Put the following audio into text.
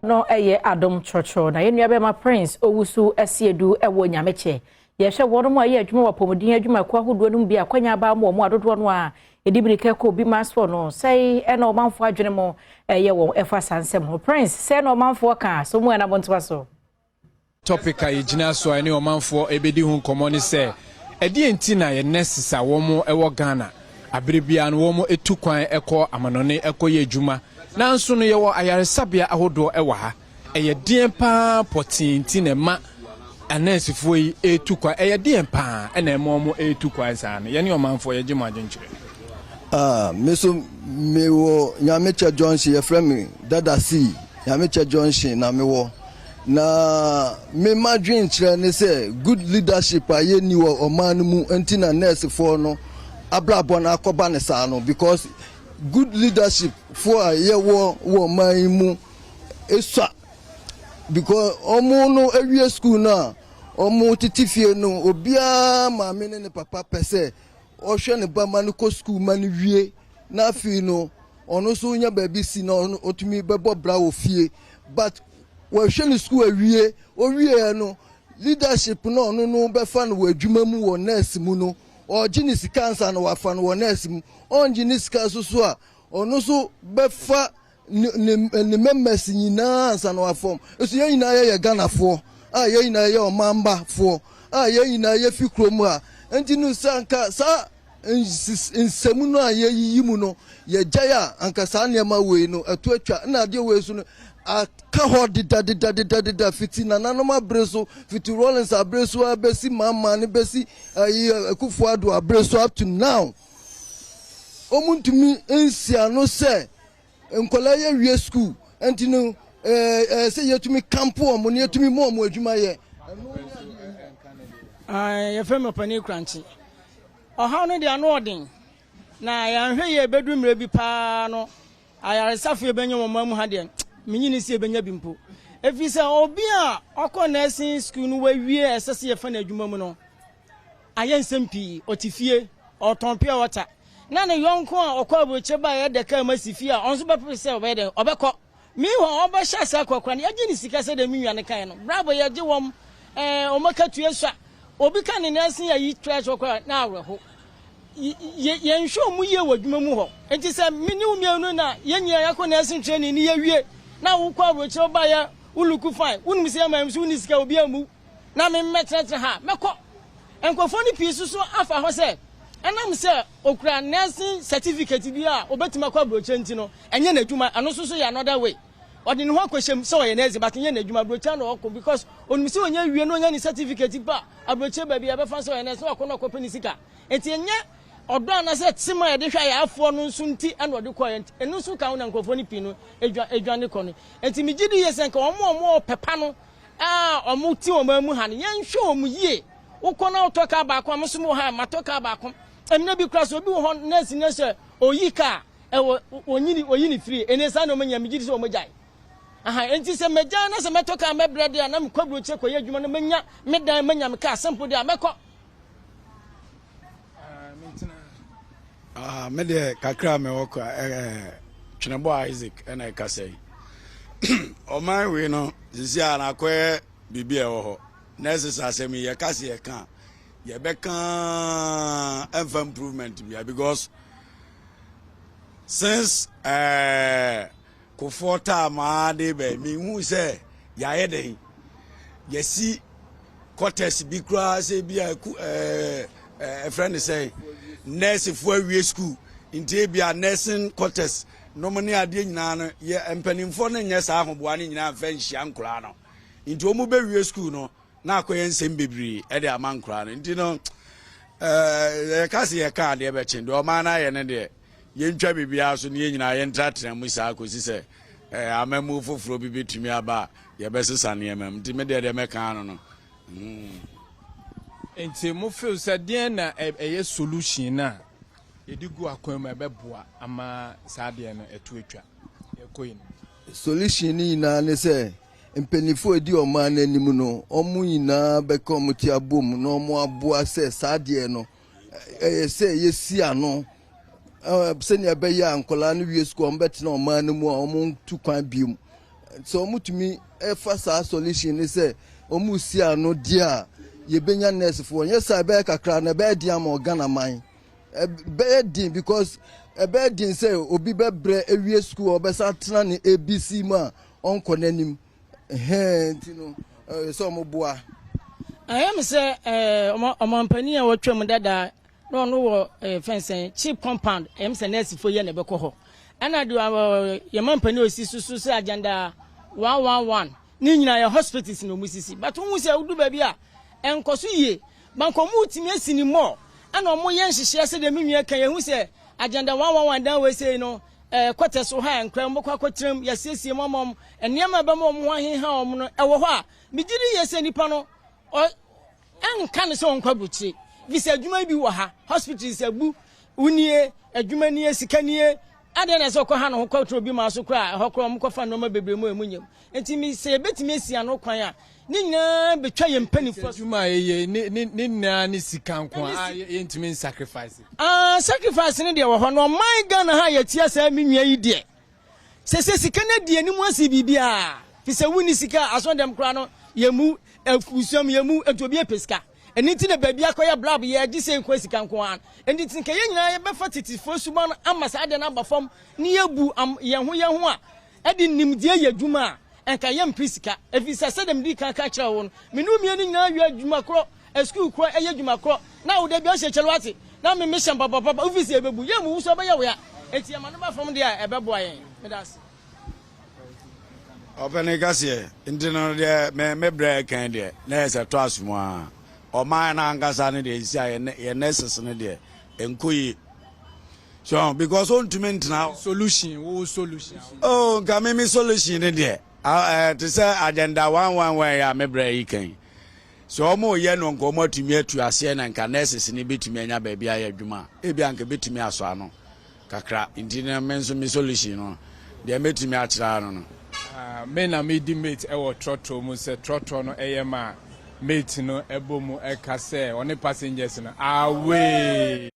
No ɛyɛ Adom Trɔtrɔ na yɛn nua bɛma Prince Owusu Asiedu ɛwɔ Nyamekyɛ. Yɛhwɛ wɔn mu a yɛ adwuma wɔ apɔmuden adwumakuo ahodoɔ no mu bi akwanya aba mu wɔn adodoɔ no a yɛde mirika kɔ obi ma soɔ no sɛe ɛna ɔmanfoɔ adwene mu ɛyɛ wɔn ɛfa saa nsɛm ho. Prince, sɛ na ɔmanfoɔ ka so mu ɛna bɔntoa so. Topic a yɛgyina so a ɛne ɔmanfoɔ ɛbɛdi ho nkɔmmɔ ne sɛ, ɛdeɛ nti na yɛ nurses a wɔn ɛwɔ Ghana abere biara no wɔn etu kwan ɛkɔ amanɔne ɛkɔyɛ adwuma, nanso no yɛwɔ ayaresabea ahodoɔ ɛwɔ ha? Ɛyɛ deɛn paa pɔtee nti na ɛma anɛɛsefoɔ yi ɛretu kwan? Ɛyɛ deɛn paa ɛna ɛma wɔn ɛretu kwan saa no? Yɛne ɔmanfoɔ yɛgye mo adwenkyerɛ. Ah, me so mewɔ Nyamekyɛ Junction, yɛfrɛ me Dada C. Nyamekyɛ Junction na mewɔ. Na me madwenkyerɛ ne sɛ good leadership a yɛnni wɔ ɔman no mu nti na nursefoɔ no abrabɔ no akɔba ne saa no, because good leadership foɔ a yɛwɔ wɔ ɔman yi mu esua, because ɔmo no awie school no a ɔmo tete fie no, obiara maame ne ne papa pɛ sɛ ɔhwɛ ne ba ma no kɔ school ma no wie, na afei no ɔno nso nya baabi si na ɔno ɔtumi bɛbɔ bra wɔ fie. But wɔhwɛ ne school awie, owie no, leadership no, ɔno no bɛfa no wɔ adwuma mu wɔ nurse mu no, ɔgye ne sika nsa na wafa no wɔ nurse mu. Ɔngye ne sika so so a, ɔno nso bɛfa ne members nyinaa nsa na wafɔm. Nso yɛn nyinaa yɛyɛ Ghanafoɔ a yɛn nyinaa yɛ ɔmanbafoɔ a yɛn nyinaa yɛfi kurom a, nti no sɛ anka saa nsɛm no a yɛyiyi mu no yɛgyae a, anka saa nneɛma wei no ɛto atwa. Na adeɛ wei so no aka hɔ dedadedadedadeda fiti nananom abere so, fiti Rawlings abere so a bɛsi Mahama ne bɛsi ayi Akufo Addo abere so up to now, wɔn ntumi nsi ano sɛ nkɔla yɛ wie school. Nti no ɛɛ ɛɛ sɛ yɛtumi kampo wɔn na yɛtumi mu wɔn adwuma yɛ. Yɛfrɛ me Ɔpani Krankye. Ɔhaw no deɛ, ano ɔden, na yɛanhwɛ yie, bɛdu mmerɛ bi paa no, ayaresafo yɛbɛnya wɔn mu ha deɛ, menyini sɛ yɛbɛnya bi mpo, ɛfiri sɛ obi a ɔkɔ nursing school no wawie a ɛsɛ sɛ yɛfa no adwuma mu no ayɛ nsɛm pii, ɔte fie ɔtɔn pure water, na ne yɔnko a ɔkɔ aburokyire ba a yɛda kaa mu asi fie a, ɔno nso bɛpere sɛ ɔbɛyɛ dɛn, ɔbɛkɔ. Meanwhile, ɔbɛhyɛ ase akɔkora no, yɛgye ne sika sɛ deɛ me nua no kae no, brabo yɛgye wɔm ɔmo akatua sua. Obi ka ne nursing ayi tura so kora na awerɛho. Yɛnhwɛ ɔmo yie wɔ adwuma mu hɔ. Nti sɛ me ne wo mmienu na yɛn nyinaa yɛakɔ nursing training ne yɛwie na wokɔ aburokyire wobaeɛ, wo look fine, wonim sɛ yɛma so wonni sika, obi ammu na me mmɛtenatena ha, mɛkɔ. Nkurɔfoɔ no pii soso afa hɔ sɛ ɛnam sɛ okura nursing certificate bi a obɛtumi akɔ aburokyire nti no, ɛnyɛ n'adwuma. Ɛno nso so yɛ another way ɔde ne ho akɔhyɛ mu sɛ ɔyɛ nurse, but nyɛ n'adwuma. Aburokyire na ɔkɔ because onim sɛ ɔnyɛ wie na ɔnya ne certificate ba aburokyire baabi a yɛbɛfa sɛ ɔyɛ nurse na wakɔ na ɔkɔpɛ ne sika. Nti ɛnyɛ ɔdɔ anaasɛ tem a yɛde hwɛ ayaafoɔ no nso nti ɛna ɔde kɔɛ. Nti ɛno nso ka ho na nkurɔfoɔ no pii no edwane kɔ no. Nti megye di yɛ sɛ nka wɔn a wɔn pɛpa no a wɔn ti wɔn mu ha no, yɛnhwɛ wɔn yie. Wokɔ na wotɔ kaa baako a, mo nso mo wɔ ha, matɔ kaa baako. Ɛmuna bi kura so obi wɔ hɔ nurse ne sɛ oyi kaa ɛwɔ onyini oyi ne firi ɛne saa na wɔn nyɛ. Megye di sɛ wɔn gyae aha. Nti sɛ mɛgya na sɛ mɛtɔ kaa mɛbrɛ deɛ a, na mekɔ aburokyire kɔyɛ adwuma no, mɛnya me dan, mɛnya me kaa simple deɛ a, mɛkɔ. Ah, me deɛ kakra a mewɔ kora Twenebɔ Isaac ɛna ɛkasa yi. Ɔman wei no sisi a nakɔyɛ biribi a ɛwɔ hɔ na ɛsesa asɛm yi, yɛka se yɛka a yɛbɛka ɛmfa improvement bia, because since Kufuor time aa de bɛ mehu sɛ yɛayɛ den yɛsi quarters bi koraa sɛ bi a ku ɛfrɛ ne sɛ nursefoɔ awie school nti ebi a nursing quarters nom ne adeɛ nyinaa no, yɛ mpanimfoɔ no nyɛ saa ahoboa no nyinaa mfa nhyia nkoraa no. Nti wɔn bɛwie school no na akɔyɛ nsɛm bebree ɛde ama nkoraa no. Nti no yɛka sɛ yɛka adeɛ bɛkye deɛ ɔman no ayɛ no deɛ, yɛntwa biribiara so ne yɛn nyinaa yɛntenatena mu saa kɔsi sɛ amamu foforɔ bi bɛtumi aba a yɛbɛsesa nneɛma mu. Nti me deɛ mɛka no. Nti mo feel sɛ deɛn na ɛyɛ solution na yɛde gu akwan mu a ɛbɛboa ama saa deɛ no ɛto atwa yɛkɔ yi no? Solution ni nyinaa ne sɛ mpanimfoɔ a edi ɔman n'anim no, wɔn nyinaa bɛka wɔn ti abom na wɔn aboa sɛ saa deɛ no ɛyɛ sɛ yɛsi ano sɛnea ɛbɛyɛ a nkɔlaa no wie sukuu, wɔn bɛtena ɔman no mu a wɔn ntu kwan biom. Sɛ wɔtumi fa saa solution ne sɛ wɔn si ano deɛ a, yɛbɛnya nursefoɔ. Nyɛ saa, ɛbɛyɛ kakra na ɛbɛyɛ den ama Ghana man. Ɛbɛyɛ den because ɛbɛyɛ den sɛ obi bɛbrɛ ewie school a ɔbɛsa atena ne ABC mu a ɔnkɔ n'anim. Ɛhɛn, nti no sɛ wɔn boa. Ɛyɛ me sɛ ɔmampanin a wɔatwam dada na ɔno wɔ fɛnsɛn CHPS compound. Ɛyɛ me sɛ nɛɛsefoɔ yɛ na ɛbɛkɔ hɔ, ɛna deɛ yɛn mampanin a osi so so sɛ Agenda 111 ne nyinaa yɛ hospitals na ɔmo sisi, but wohu sɛ wodu baabi a ɛnkɔ so yie banka ɔmo tumi asi ne mɔ, ɛna ɔmo yɛ nhyehyɛ sɛ deɛ me nua ka yɛhu sɛ Agenda 111 dan wei sei no kɔtɛ so ha nkura mo bɛkɔ akɔtena mu, yɛasiesie mu ama ɔmo nneɛma a ɛbɛma ɔmo ho aheha ɔmo no ɛwɔ hɔ a, megye di yie sɛ nipa no ɛnka ne sɛ ɔnkɔ aburokyire fi sɛ adwuma bi wɔ ha, hospitals abu wunie, adwuma nie, sika nie, adeɛ na ɛsɛ ɔkɔ ha ne ho kɔtɔ obi maa so koraa, ɛhɔ koraa ɔmo kɔfa nneɛma bebree mu a emu nyam. Nti mi sɛ yɛbɛtumi asi ano kwan a, ne nyinaa bɛtwa yɛn mpanimfoɔ so. Adwuma a yɛyɛ ne nyinaa ne sika nko a yɛntumi nsacrifice. Ah, sacrifice ne deɛ wɔ hɔ na ɔman Ghana ha yɛtia saa. Mi nua yi deɛ sɛ sika no di anim asi biribiara fi sɛ wonni sika asɔn dɛm koraa no, yɛmu afusuam yɛmu nti obi apɛ sika. Ɛno nti na baabi akɔyɛ blab yɛgye sɛ nkɔ sika nko ara. Ɛnti nti nka yɛn nyinaa yɛbɛfa tetefoɔ suban ama saa deɛ no aba fam ne yɛbu yɛn ho a ɛde nimdeɛ yɛ adwuma a, ɛnka yɛmpere sika, ɛfiri sɛ sɛdeɛ mede kan ka kyerɛ wo no, me ne wo mmienu nyinaa wie adwuma korɔ, sukuu korɔ, ɛyɛ adwuma korɔ, na wo da bi ɔhyɛ kyɛlɛ wate na me mehyɛ mpapapapa, wofi sɛ yɛbɛbu yɛn mu wo so ɛbɛyɛ wo ya. Enti yɛma no ba fam deɛ a, ɛbɛboa yɛn. Meda ase. Ɔpɛni kaseɛ nti no deɛ me brɛ kan deɛ na yɛ sɛ tɔ asom a ɔman no ankasa no deɛ nsi a yɛ nurses no deɛ nkɔ yie so because ɔntumi ntena. Solution, wo solution? Oh, nka me solution ne deɛ te sɛ Agenda 111 yɛ a me brɛ yi kan sɛ ɔmo yɛ no, nka ɔmo atumi atu aseɛ na nka nurses no bɛtumi anya baabi ayɛ adwuma a, ebi anka bɛtumi asɔ ano kakra. Nti no me nso me solution no deɛ mɛtumi akyerɛ ano no. Me na medi mate ɛwɔ trɔtrɔ mu sɛ trɔtrɔ no ɛyɛ ma mate no ɛbɔ mu ɛka sɛ ɔne passengers no away.